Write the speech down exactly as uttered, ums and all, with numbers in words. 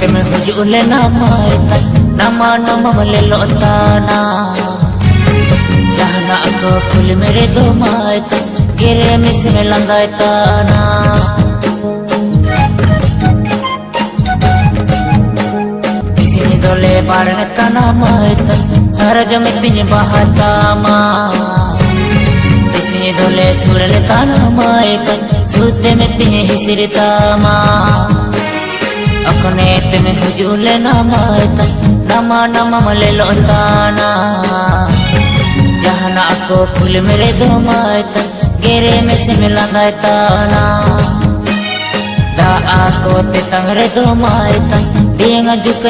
ᱛᱮᱢ ᱦᱤᱡᱩᱜ ᱞᱮᱱᱟ ᱢᱟᱭ ᱛᱟᱭ, ᱱᱟᱢᱟ ᱱᱟᱢᱟᱢ ᱞᱮᱞᱚᱜ ᱛᱟᱱᱟ᱾ ᱡᱟᱦᱟᱱᱟᱜ ᱠᱚ ᱠᱩᱞᱤ ᱢᱮ ᱨᱮᱫᱚ ᱢᱟᱭ ᱛᱟᱭ, ᱜᱮᱨᱮ ᱢᱮᱥᱮ ᱢᱮ ᱞᱟᱸᱫᱟᱭ ᱛᱟᱱᱟ᱾ ᱛᱤᱥᱤᱧ ᱫᱚᱞᱮ ᱵᱟᱲᱱ ᱛᱟᱱᱟ ᱢᱟᱭ ᱛᱟᱭ, ᱥᱟᱨᱡᱚᱢ ᱛᱤᱧ ᱵᱟᱦᱟ ᱛᱟᱢᱟ᱾ ᱛᱤᱥᱤᱧ ᱫᱚᱞᱮ ᱥᱩᱲᱮ ᱛᱟᱱᱟ ᱢᱟᱭ ᱛᱟᱭ, ᱥᱩᱫᱮ ᱢᱮ ᱛᱤᱧ ᱦᱤᱥᱤᱨ ᱛᱟᱢᱟ᱾ ᱚᱠᱱᱮ ᱛᱮᱢ ᱦᱤᱡᱩᱜ ᱞᱮᱱᱟ ᱢᱟᱭ ᱛᱟᱭ, ᱱᱟᱢᱟ ᱱᱟᱢᱟᱢ ᱞᱮᱞᱚᱜ ᱛᱟᱱᱟ᱾ ᱡᱟᱦᱟᱱᱟᱜ ᱠᱚ ᱠᱩᱞᱤ ᱢᱮ ᱨᱮᱫᱚ ᱢᱟᱭ ᱛᱟᱭ, ᱜᱮᱨᱮ ᱢᱮᱥᱮ ᱢᱮ ᱞᱟᱸᱫᱟᱭ ᱛᱟᱱᱟ᱾ ᱫᱟᱜ ᱠᱚ ᱛᱮᱛᱟᱝ ᱨᱮᱫᱚ ᱢᱟᱭ ᱛᱟᱭ, ᱰᱤᱝ ᱡᱩᱠ